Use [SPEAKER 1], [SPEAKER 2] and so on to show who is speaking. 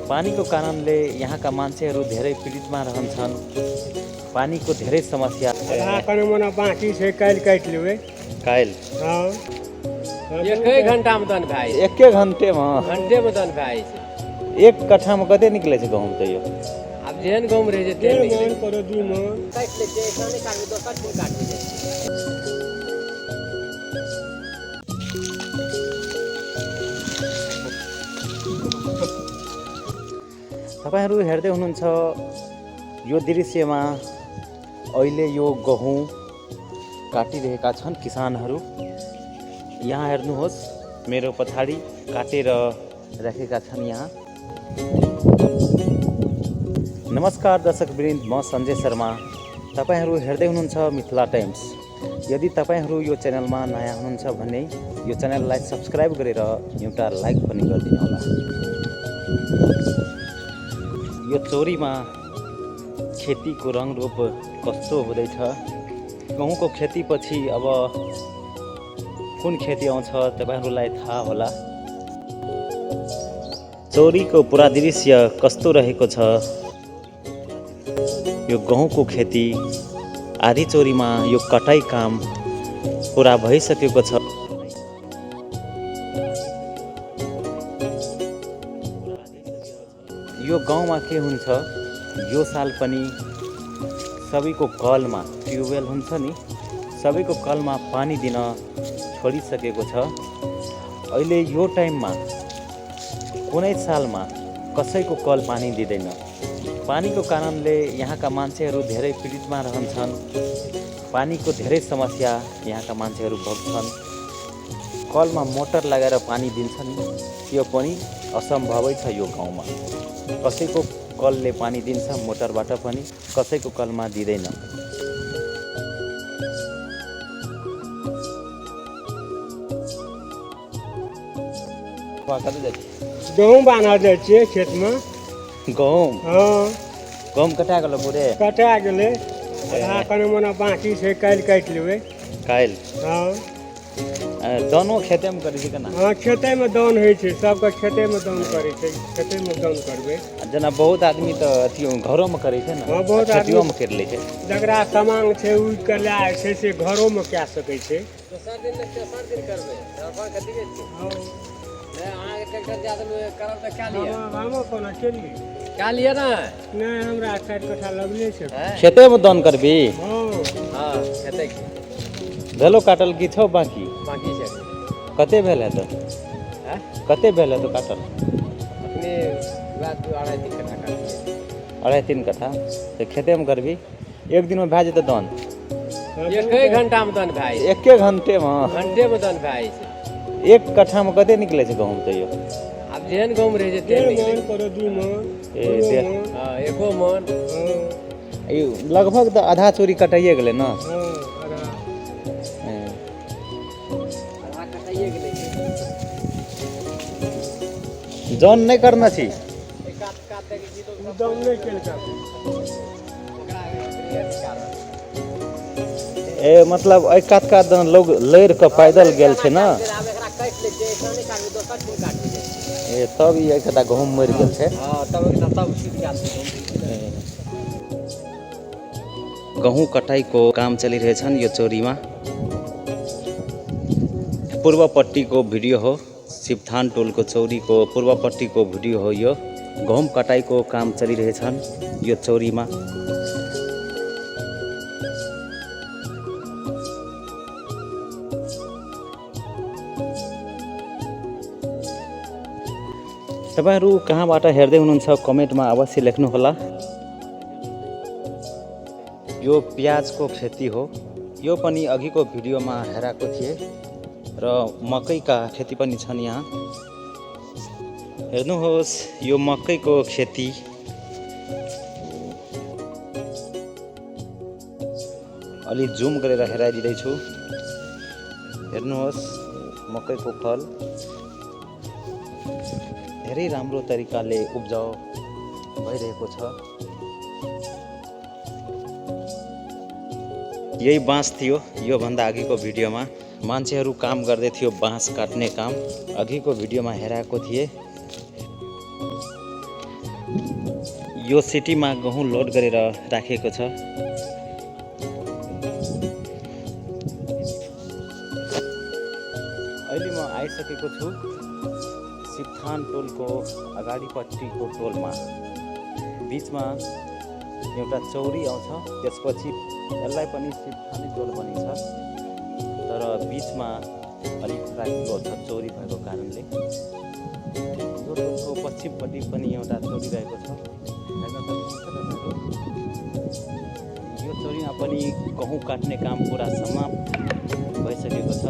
[SPEAKER 1] पानीको कारणले यहाँका मान्छेहरू धेरै पीडितमा रहन्छन्। पानीको धेरै समस्या
[SPEAKER 2] बाँकी छै काल्हि काटि लेबै।
[SPEAKER 1] काल्हि
[SPEAKER 2] एकै घंटा में दन भाई,
[SPEAKER 1] एके घंटे में
[SPEAKER 2] दन भाई छै।
[SPEAKER 1] एक कट्ठा में कते निकले छै गहूम तैयो?
[SPEAKER 2] अब जेहन गहूम रहे छै तेहन निकले छै। करो 2 मन काटि ले छै, एकरा नहीं काटबे दोसर दिन काटबे छै।
[SPEAKER 1] तपाईहरु हेर्दै हुनुहुन्छ यो दृश्यमा अहिले यो गहुँ काटिरहेका छन् किसानहरू। यहाँ हेर्नुहोस् मेरो पछाडि काटेर राखेका छन् यहाँ। नमस्कार दर्शकवृन्द, म सञ्जय शर्मा। तपाईहरु हेर्दै हुनुहुन्छ मिथिला टाइम्स। यदि तपाईहरु यो च्यानलमा नयाँ हुनुहुन्छ भने यो च्यानललाई सब्स्क्राइब गरेर एउटा लाइक पनि गरिदिनु होला। यो चोरीमा खेतीको रङरूप कस्तो हुँदैछ? गहुँको खेतीपछि अब कुन खेती आउँछ तपाईहरुलाई थाहा होला। चोरीको पुरा दृश्य कस्तो रहेको छ? यो गहुँको खेती आधी चोरीमा यो कटाई काम पुरा भइसकेको छ। यो गाउँमा के हुन्छ, यो साल पनि सबैको कलमा ट्युबवेल हुन्छ नि, सबैको कलमा पानी दिन छोडिसकेको छ। अहिले यो टाइममा कुनै सालमा कसैको कल पानी दिँदैन। पानीको कारणले यहाँका मान्छेहरू धेरै पीडितमा रहन्छन्। पानीको धेरै समस्या यहाँका मान्छेहरू भोग्छन्। कलमा मोटर लगाएर पानी दिन्छन्, त्यो पनि असम्भवै छ यो गाउँमा। कसैको कलले पानी दिन्छ मोटरबाट पनि, कसैको कलमा दिँदैन।
[SPEAKER 2] गहूँ बान्हा जाइ छियै खेत में।
[SPEAKER 1] गहुँ गहुँ कटा गेलो पूरे?
[SPEAKER 2] कटा गेलै, आधा कने मने बाँकी छै, काल्हि काटि लेबै।
[SPEAKER 1] काल्हि दानो खेते में करै छै केना?
[SPEAKER 2] खेते में दान होइ छै, सबके खेते में दान करै छै, खेते में दान करबै।
[SPEAKER 1] जेना बहुत आदमी तऽ अथी घरों में करै छै ने,
[SPEAKER 2] बहुत
[SPEAKER 1] खेतियो में कर लै छै।
[SPEAKER 2] जकरा सामान छै उ के लाय छै से घरों में कए सकै छै। दोसर दिन करबै, अपन कथि के छै? अहाँ ट्रैक्टर ज्यादा करब तऽ क्या लिया? हमो कोना चली क्या लिया ना? नहीं हमरा 4 कट्ठा लगले छै।
[SPEAKER 1] खेते में दान करबी?
[SPEAKER 2] हां खेते के
[SPEAKER 1] भेलो काटल की छौ बाकी?
[SPEAKER 2] बाकी छै।
[SPEAKER 1] कते भेल है तो?
[SPEAKER 2] हैं
[SPEAKER 1] कते भेल है तो काटल?
[SPEAKER 2] अपने बात 2.5-3 कट्ठा काटिए।
[SPEAKER 1] 2.5-3 कट्ठा तो खेते में करबी? एक दिन में भए जेतै दान?
[SPEAKER 2] एकै घंटा में दान भाई,
[SPEAKER 1] एके घंटे में
[SPEAKER 2] दान भाई छै।
[SPEAKER 1] एक कट्ठा में कते निकले छै गहूम तैयो?
[SPEAKER 2] अब जेहन गहूम रहे छै तेहन निकले छै। करो 2 मन एको मन
[SPEAKER 1] लगभग तो आधा चोरी कटाइए गेलै ना?
[SPEAKER 2] आधा कटाइए गेलै।
[SPEAKER 1] जौन नहीं करना छी?
[SPEAKER 2] जौन नहीं केलका
[SPEAKER 1] मतलब ए कात लोग लड़ के पैदल गेल छै ना? तब ये कटा गहूम मर गेल छै। गहूँ कटाई को काम चली रहे छन् यो चोरीमा। पूर्वपट्टि को भिडियो हो, शिवथान टोल को चोरी को पूर्वपट्टि को भिडियो हो। यो गहूँ कटाई को काम चली रहे छन् यो चोरीमा। तपाईहरु कहाँबाट हेर्दै हुनुहुन्छ कमेन्टमा अवश्य लेख्नु होला। यो प्याजको खेती हो। यो पनि अघिको भिडियोमा हेराएको थिए र मकैका खेती पनि छन् यहाँ। हेर्नुहोस् यो मकैको खेती। अलि जुम गरेर हेराइदिँदै छु। हेर्नुहोस् मकैको फल धेरै राम्रो तरिकाले उब्जाउ भइरहेको छ। यही बाँस थियो यो भन्दा अघिको भिडियोमा मान्छेहरू काम गर्दै थियो बाँस काट्ने काम। अघिको भिडियोमा हेराएको थिए। यो सिटीमा गहुँ लोड गरेर राखेको छ। अहिले म आइसकेको छु सिप्थान टोलको अगाडिपट्टिको टोलमा। बिचमा एउटा चौरी आउँछ, त्यसपछि यसलाई पनि सिप्थानी टोल भनिन्छ। तर बिचमा अलिक राखिलो छ चौरी भएको कारणले। यो टोलको पश्चिमपट्टि पनि एउटा चौरी रहेको छ। यो चौरीमा पनि गहुँ काट्ने काम पुरा समाप्त भइसकेको छ।